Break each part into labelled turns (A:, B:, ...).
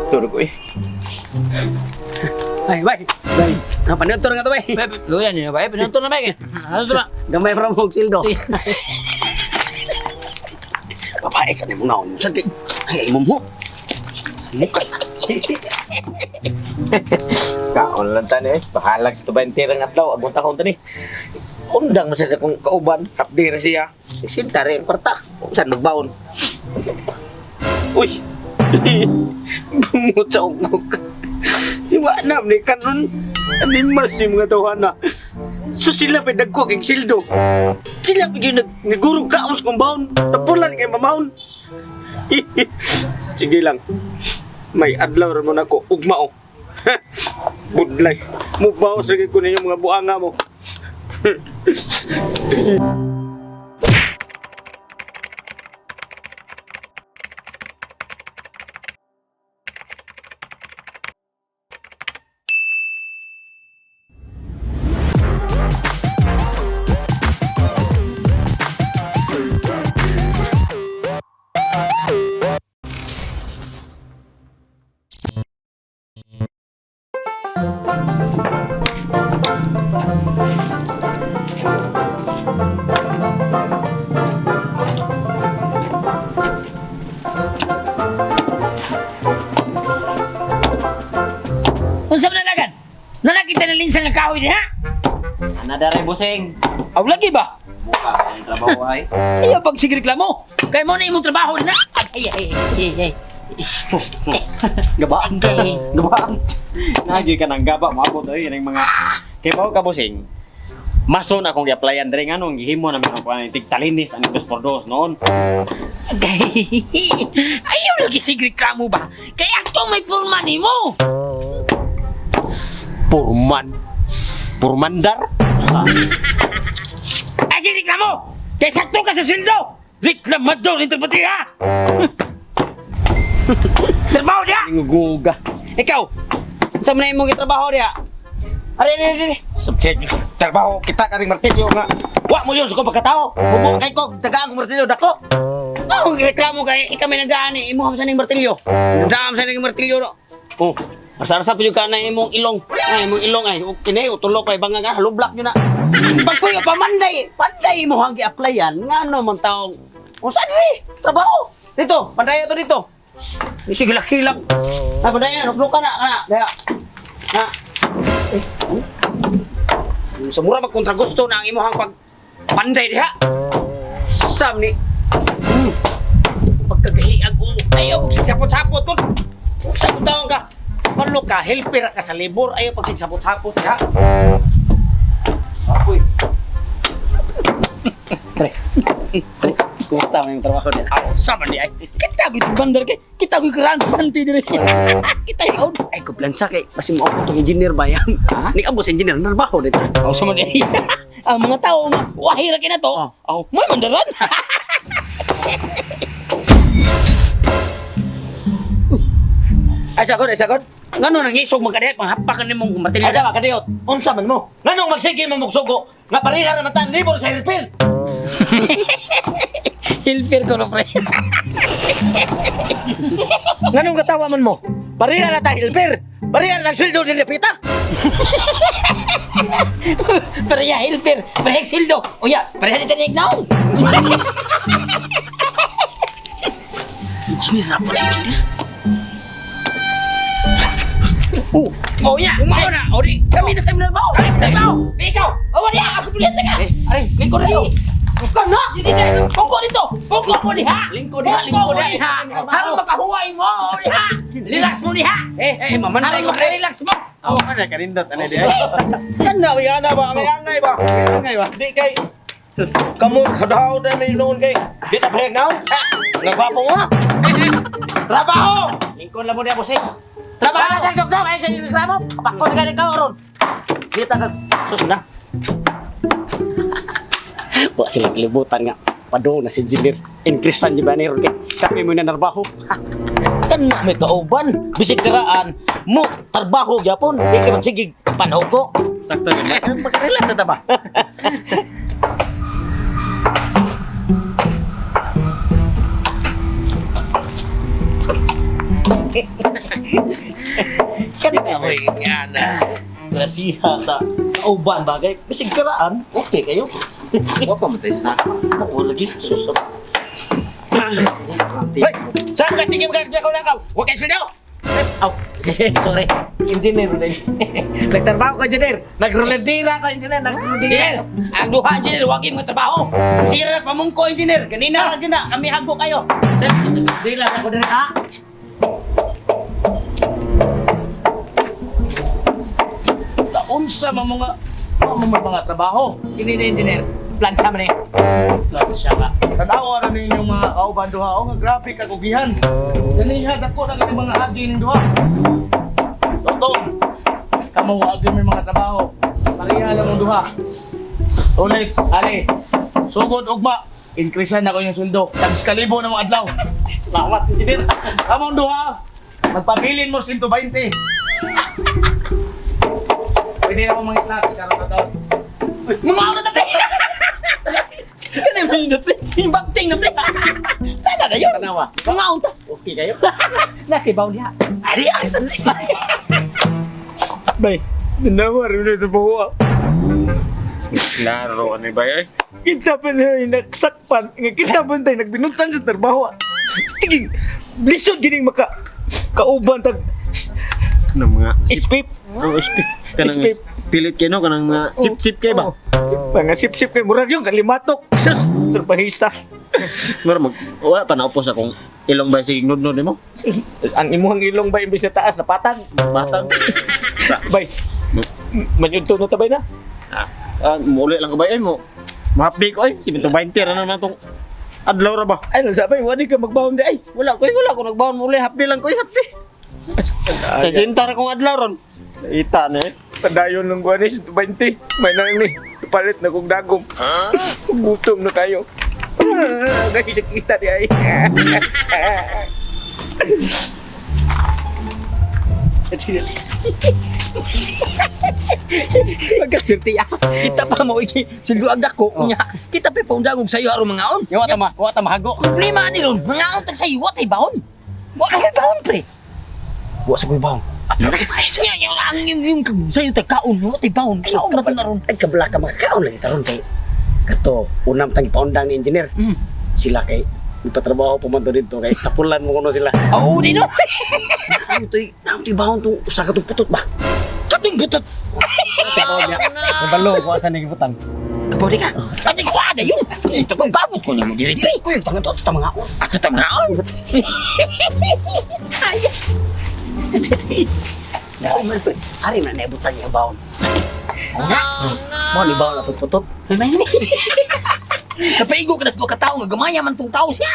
A: Turog ko eh.
B: Ay, bay. Bay. Ah, panutor nga to, bay.
C: Luyan niyo ba? Pinunto na ba? Ano to na?
B: Gamay ra mo og sildo. Babae sa nimo naon. Sa kay ay imo mo. Muka.
A: Kaon lang tani eh. Bahalag sa 20 ang adlaw. Agunta kaon tani. Undang masaya kong kauban. Hapdi ra siya. Sinta rin kwarta. Saan magbaon? Uy! Bungot sa ungkok. Iwa na ni kanon. Animals yung mga tawhana. So sila pa nagkuha kay sildo. Sila pa yung nagurong kaon sa kong baon. Tapulan kay mamaon. Sige lang. May adlaw ra mo nako ugmao. Budlay. Mubaw sa ko ninyo mga buanga mo.
C: Unsa man nalagan? Nalakita na linsan ng kahoy diha.
D: Ana daray busing.
C: Aw lagi ba?
D: Buka ang trabaho ay.
C: Ayaw pag sigreklamo. Kay mo na imong trabaho na. Ay ay ay ay.
D: Sus, sus. Gabaan. Gabaan. Najoy ka nang gaba moabot oy ning mga kay mao ka busing. Mason akong gi-applyan diri nganong gihimo namin ang kuan tigtalinis ang 2x2 noon.
C: Agay. Ayaw lagi sigreklamo ba? Kay akto may forma nimo.
A: Purman. Purmandar?
C: Ay sigreklamo. Kay sakto ka sa sweldo. Reklamador nito pati ha. Trabaho diha.
B: Nguguga. Ikaw. Unsa man na imong gitrabaho diha? Are, are, are, are.
A: Subject. Trabaho kita karing martilyo nga. Wa mo yun sa kong pagkatao. Bubo kay ko tagaan kong martilyo dako.
C: Oh, reklamo kay ikaw may nagdaan eh. Imuha sa ning martilyo. Nagdaan sa ning martilyo no.
B: Oh, asa-asa pa jud ka na imong ilong. Ay, imong ilong ay kini tulo pa ibang nga halublak yun na. Pagpuyo pa manday, panday mo ang gi-applyan ngano man taong. Unsa diri? Trabaho. Dito, panday to dito.
C: Sige laki lang.
B: Ah, panday na, nuknukan na kana. Daya. Na. Eh, ano?
C: Sa mura magkontra gusto na ang imuhang pag panday diha.
B: Sam ni
C: Pagkagahiag o ayaw kog sigsapot-sapot kun. Unsa ko taon ka? Palo ka, helper ka sa labor, ayaw pag sigsapot-sapot diha.
B: Uy. Pre. Kumusta man yung trabaho niya?
C: Aw, sama ni ay. Kita gyud bandar kay. Kita gyud karang panty dire. Kita yaud.
B: Ay, kumpiyansa kay basi mo ako tong engineer ba yan? Ni abos engineer narbaho dito.
C: Aw, sama ni ay. Ang mga tao nga wahira kay na to.
B: Oh.
C: Aw, may mandaran.
A: Ay sagot, ay sagot.
C: Ngano nang isog magkadiha panghapakan nimong
A: Ay
C: martilyo.
A: sama kadiyot. Unsa man mo? Nganong magsige man mugsugo nga pareha ra man ta libor sa helper.
C: Helper ko no pre.
A: Nganong katawa man mo? Pareha ra ta helper. Pareha ra sweldo ni Pita.
C: Pareha helper, pareha sildo. Uya, pareha ni tanig naong.
B: Engineer na po, engineer.
C: Oh, oh ya, umao na. O di, kami na sa imong trabaho. Kami na trabaho. Di ikaw. O di ako pulita ka.
B: Are,
C: Lingkod dito. Bukan na. Di di Pungko dito. Pungko mo diha.
B: Lingkod diha, lingkod diha.
C: Harun makahuway mo o diha. Relax mo diha.
B: Eh, eh, mamanday
C: Harun
B: ko.
C: makarelax mo.
D: Oh, ana kanindot ana di.
A: Kana may ana ba angay-angay ba?
D: Angay ba?
A: Di kay Kamu kadaw na may noon kay. Di ta pahayag naon. Nga gwapo mo. Trabaho!
B: Lingkod lang mo diha, bossing.
A: Trabaho na dyan, dok, dok! Ay, sa reklamo! Kapakon na galing ka, oron! Di ta ka. Sus na.
B: Wa sila kalibutan nga. Padung na si engineer. Increasean di ba ni ron kay kami mo na narbaho.
A: Kana may kauban. Bisig karaan. Mo, trabaho gyapon. Di ka magsigig panhugo.
D: Sakto gyud.
A: Magka-relax na ta ba?
E: Kanina ko nga na. Klasiha sa kauban bagay. Bisig karaan, okay kayo.
A: Wa pa man tayo snack.
E: Oo, lagi. Susap.
A: Hoy! Saan ka sige magkagnakaw-nakaw? Wa kay sweldo!
E: Aw, sorry. Engineer rin.
A: Nagtrabaho ko, engineer. Nagrulendira ko, engineer. Nagrulendira.
C: Engineer, ang duha engineer, wagin mo trabaho. Sira na pamungko engineer. Ganina ra gina, kami hago kayo.
A: Dila ako din ha.
F: Unsa man mga wa man may mga trabaho.
A: Kini na engineer. Plan sa man eh.
F: Plan siya nga. Tanawa ra ninyo mga kauban duha o nga grabe kagugihan. Ganiha dako na kini mga agi ning duha. Totong. Kamo wa agi may mga trabaho. Pareha lang mong duha. Ulit, ali. Sugod ugma. Increasean na ko yung sweldo. Tags kalibo na mga adlaw.
C: Salamat engineer.
F: Kamong duha. Magpabilin mo 120. Pwede na akong mga snacks karon na daw.
C: Mga ano na pre. Kanina mo na pre. Yung bagting na pre. Taga na yun.
F: Tanawa.
C: Mga unta.
F: Okay kayo?
C: Nakibaw niya. Ari ay tanay.
A: Bay, tanawa rin na trabaho.
D: Klaro ani ba eh?
A: Kita pa na yung nagsakpan. Nga kita pa tayo nagbinuntan sa trabaho. Tingin, lisod gining maka kauban tag
D: Kanang mga
A: ispip.
D: Oh, sip. Kanang
A: Sip.
D: pilit kay no kanang mga sip-sip kay ba?
A: Oh. Mga sip-sip kay murag yung kalimatok. Sus, trabahisa.
D: Mura mag wala pa naupos akong ilong ba sige nudnod nimo?
A: Ang imuhang ilong ba imbis na taas napatag.
D: Batang.
A: Bay, manyudto na tabay na.
D: Ah, muli lang ka ba eh mo? Mahapdi ko ay, 120 ra naman tong adlaw ra ba?
A: Ay, nasa bay, wala ka magbaon di ay.
D: Wala ko, eh, wala ko nagbaon muli, hapdi lang ko, eh, hapdi. Sa sinta ra kong adlaw ron. Ita na eh.
A: Padayon ng guwanis, 20. May nang ni. Palit na kong dagom. Gutom na kayo. Nakikita di ay.
C: Pagkasirti ah. Kita pa mo iki sildo ang dako nya. Kita pa paundang og sayo aron mangaon.
F: Wa ta ma, wa ta mahago.
C: Problema ni ron, mangaon tag sayo wa tay baon. Wa na kay baon pre.
B: Wa sa ko'y baon.
C: Nya nya ang yung yung sayo tag kaon, wa tay baon. Kaon na to na ron.
B: Ay, kabla ka makakaon lagi taron kay kato unam tang paundang ni engineer. Sila kay ipatrabaho pa man to dito kay tapulan mo kuno sila.
C: Oo di no.
B: Ano to'y, naam to'y baon tong usa ka tong putot ba?
C: Katong butot.
D: Nabalo ko asa ni gibutan.
C: Kabaw di ka. Ati ko ada yun. Ito kong babot ko nimo diri. Pre, ko yung tangan to ta mga on. Ato ta mga on. Ay.
B: Ay, man pre. Ari man naibutan niya ang baon. Nga. Mo ni baon atong putot.
C: Napaigo ka na sa duha ka tawo nga gamaya man tong tao siya.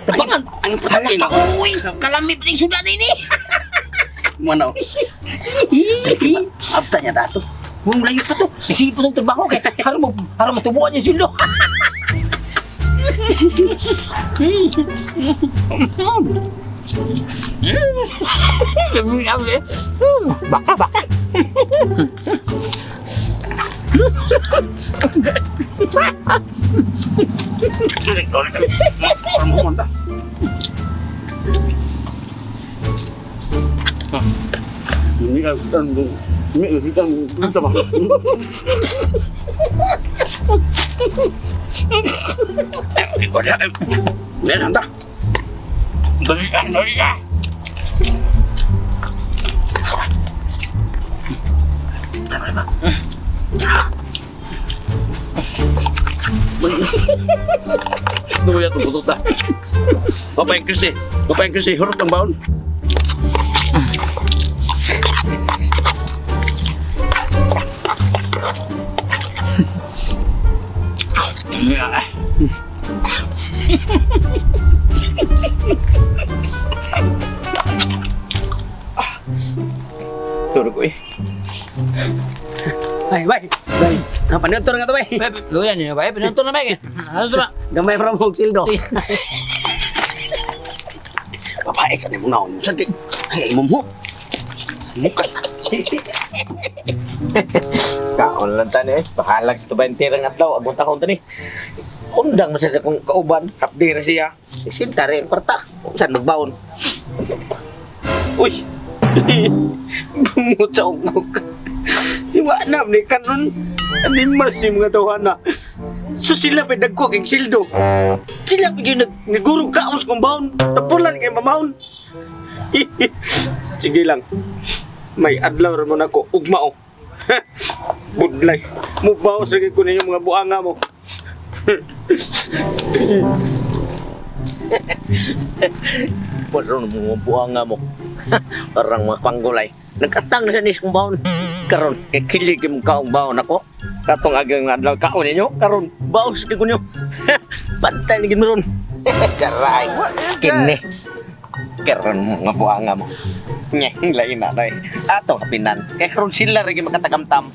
C: Tabangan.
B: Ang importante
C: Hala ka, uy! Kalami pa ning sudan ini.
B: Mo na. Abta niya dato.
C: Huwag layo pa to. Nagsige pa tong trabaho kay haron mo haron matubuan yung sweldo. Baka baka.
E: Duya to putot ta. Papayang Christy. Papayang Christy, hurot ang baon.
A: Tulog ko eh.
B: Ay, bay. Bay. Ah, panutor nga to bay.
C: Luyan niyo ba? Pinunto na ba? Ano to ba?
B: Gamay ra mo og sildo. Babae sa nimo naon. Sa kay ay imo mo. Mukas.
A: Kaon lang tani eh. Bahalag sa 20 rang adlaw. Abot akong tani. Undang masaya kong kauban. Hapdi ra siya. Sinta rin kwarta. Saan magbaon? Uy. Bumutsa ko. Iwa na ni kanon. Animas yung mga tawhana. So sila pa dagko kay sildo. Sila pa yung nagurong kaos kong baon. Tapulan kay mamaon. Sige lang. May adlaw ra mo nako ugmao. Budlay. Mubaos lagi ko ninyo mga buanga mo.
B: Paron mo buanga mo. Parang mga panggulay. Nagkatang na sa nis kong baon. Karon, kay kilig yung kaong baon ako.
A: Katong agang adlaw kaon ninyo karon baos kay kunyo. Pantay ni ron.
B: Karay. Kini. Karon mga buanga mo. Nye, lain na day. Ato kapinan. Kay karon sila ra gyud makatagamtam.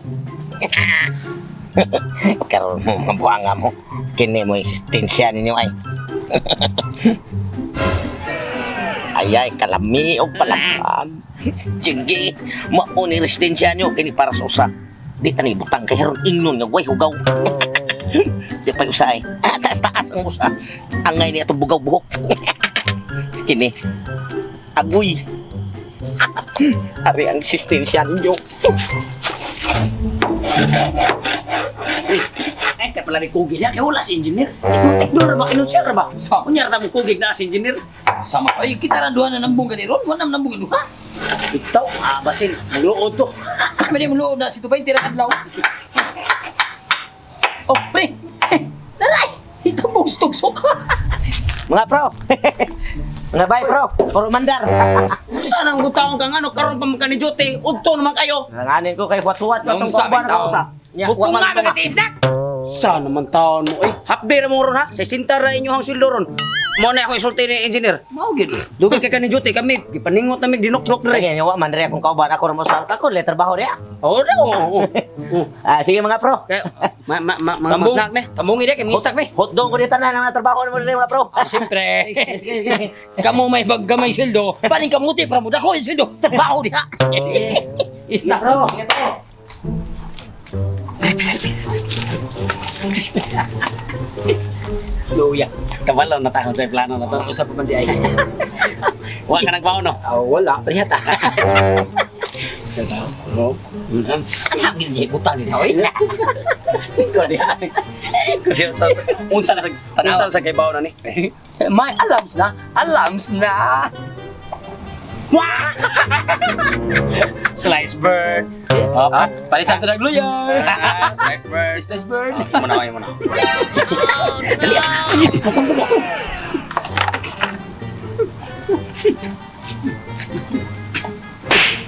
B: Karon mo mga buanga mo. Kini mo existensya ninyo ay. Ayay, kalami og palakan. Sige, mao ni resistensya nyo kini para sa usa. Di tani butang kay karon ingnon nga way hugaw. Di pa usa ay. Ah, taas taas ang usa. Angay ni atong bugaw buhok. Kini. Agoy.
A: Ari ang existensya ninyo.
C: Ay, kaya pala ni Kugig. Kaya wala si engineer. Tekno ra ba? Kinunsya ra ba? Kunyar na mo Kugig na si engineer.
E: Sama. Ay, kita ran duha na nambong gani ron. Wala nambong gani duha.
C: Itaw, ah, basin. Magluod to.
E: Kami mo loob na si Tubay tira adlaw. Oh, pre. Naray. Ito mo tugsok.
B: Mga pro. Mga bay pro, puro mandar.
C: Saan ang gutaon kang ano? Karon pa man ka ni Jote. Udto naman kayo.
B: Nanganin ko kay huwat-huwat pa
E: Yung
B: tong
E: sabi
B: kauban
E: taon.
B: ako sa. Nya,
E: Buto
B: wa man
E: nga
B: tunga.
E: mga tiisnak.
C: Saan naman taon mo? Eh, half day ra mo ron ha. Sa sinta ra inyo ang sweldo ron. Mo na ako isulti ni engineer.
E: Mao gid.
C: Dugay kay ka ni Jote kami. Gipaningot namin dinukdok dre.
B: Lagi wa man diri akong kauban ako ra mo sa ako le trabaho diya.
C: Oo, oo, oo.
B: Ah, sige mga pro.
C: Kaya, ma ma ma mga
E: Tambong.
C: masnak ni.
E: Tambong ide kay mga me.
B: Hotdog ko dito tanan ang mga trabaho mo diri mga pro.
E: Ah, siyempre.
B: Sige, sige.
E: Kamu may baggamay sweldo. Paling kamuti para mo dako yung sweldo. Trabaho diha.
B: Sige, pro. Sige, pro.
C: Luya. Kabalo na taon sa plano na to.
E: Ang usa pa man di ay.
C: Wa ka nagbaon no.
E: Ah, wala prihata.
C: Oo.
E: Anak gid niya butang ni oy.
C: Ikaw di. Ikaw di sa unsa na sa unsa na sa kay baon na ni.
E: May alarms na, alarms na.
C: Slice bird.
E: Ah, palisan to nagluyan.
C: Slice bird.
E: Slice bird.
C: Imo na, imo na.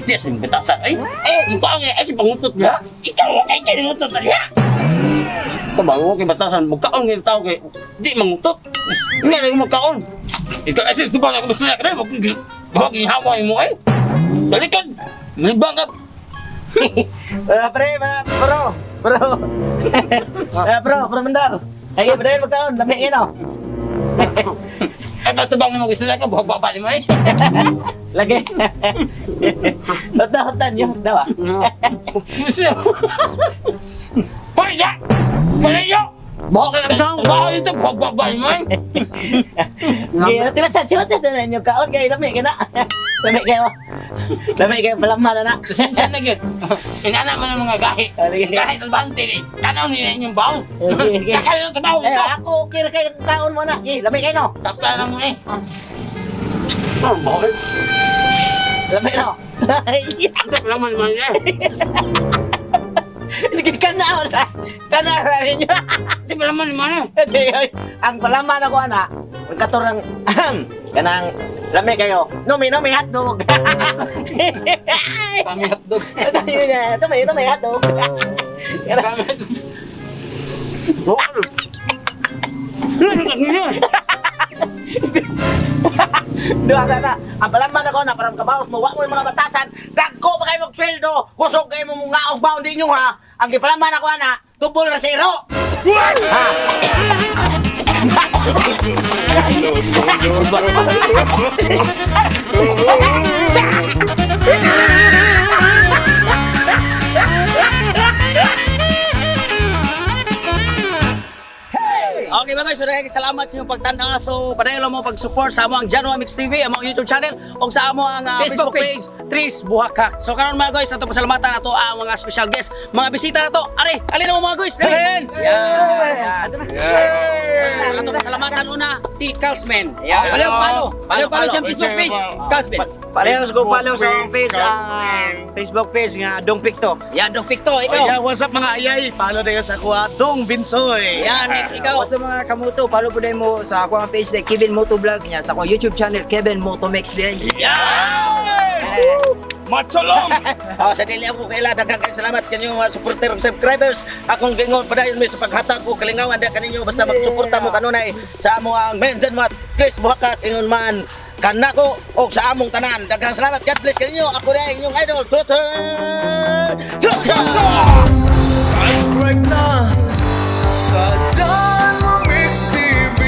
C: Di sa bitasan. Ay, eh, mukha nga ay si pangutot niya. Ikaw kay kay ngutot na niya. Tabango kay batasan, magkaon kay tao kay di mangutot. Nga na magkaon. Ikaw ay si tubang ako gusto niya kay wag gihaway mo ay. Balikan. May bangap.
B: Ah, pre, mga pro. Pro. Ah, pro, pro mandar. Ay, pre, magkaon, lami kayo, no?
E: Ay patubang nimo gusto niya ka buhok baba ni mo ay.
B: Lagi. Hotdog, hotdog, yun, daw ah.
E: Gusto niya. Hoy, ya. Palayo.
C: Buhok kay daw.
E: Trabaho dito buhok baba ni mo ay.
B: Sige, tiba sa siwa sa inyo kaon kayo lami kayo na. Lami kayo. Lami kayo palaman na na.
E: Susensya na gyud. Inana man ang mga gahi.
B: Ah, sige.
E: Gahi ng bante ni. Tanaw ni inyong baon.
B: Sige, sige.
E: Kakayo ng trabaho
B: Eh,
E: dito.
B: ako okay ra kayo kaon mo na. Sige, lami kayo no.
E: Tapla na mo eh.
C: Buhok.
B: Lami no.
C: Laman man niya.
B: Sige, kana wala. Kana ra ninyo.
C: Di ba laman man
B: Di, ay, ang palaman ako ana, ang katurang kanang lami kayo. Nomi nomi hotdog.
E: Kami hotdog.
B: Ito may ito may hotdog.
E: Kami hotdog.
B: Duha ka na. Ang palaman ako na parang kabaos mo, wa mo yung mga batasan. Dagko pa kayo magsweldo. Kusog kayo mo mga og baon ninyo ha. Ang gipalaman ako ana, tubol na zero. Ha?
C: Okay ba guys?
B: guys, so daghang salamat sa inyong pagtan-aw. So padayon lang mo pag-support sa among Janwa Mix TV, among YouTube channel ug sa among
A: Facebook
B: Facebook page, Tris Buhakak. So karon, mga guys, ato pasalamatan ato ang mga special guest, mga bisita na to. Are, alin mo, mga guys? Dali. Yan. Yan. Ato pasalamatan una si Carlsman. Yan.
A: Palaw, palo. Palaw, palo sa Facebook page. Carlsman.
G: Parehas ko follow sa akong page, Facebook page nga Dong Picto.
B: Yan, Dong Picto, ikaw.
F: Oh, yeah, what's up, mga ayay? Follow na sa ako, Dong Binsoy.
B: Yan, ikaw.
G: What's up, mga kamuto, follow po din mo sa ako ang page na Kevin Moto Vlog niya, sa akong YouTube channel Kevin Moto Mix din.
F: Matsolong!
A: Oh, sa dili ako kaila, daghang kayong salamat kanyo mga supporter ug subscribers. Akong gingon padayon mi sa paghatag og kalingawan da kaninyo basta magsuporta mo kanunay sa amo ang Menzen Mat Chris Buhakak ingon man kanako og sa among tanan. Daghang salamat. God bless kaninyo. Ako na inyong idol. Tutoy! Tutoy!
H: Subscribe na sa Janwa Mix TV.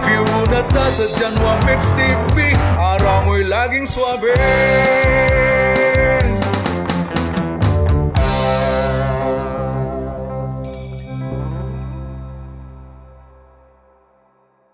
H: View na ta sa Janwa Mix TV. Araw mo'y laging swabe.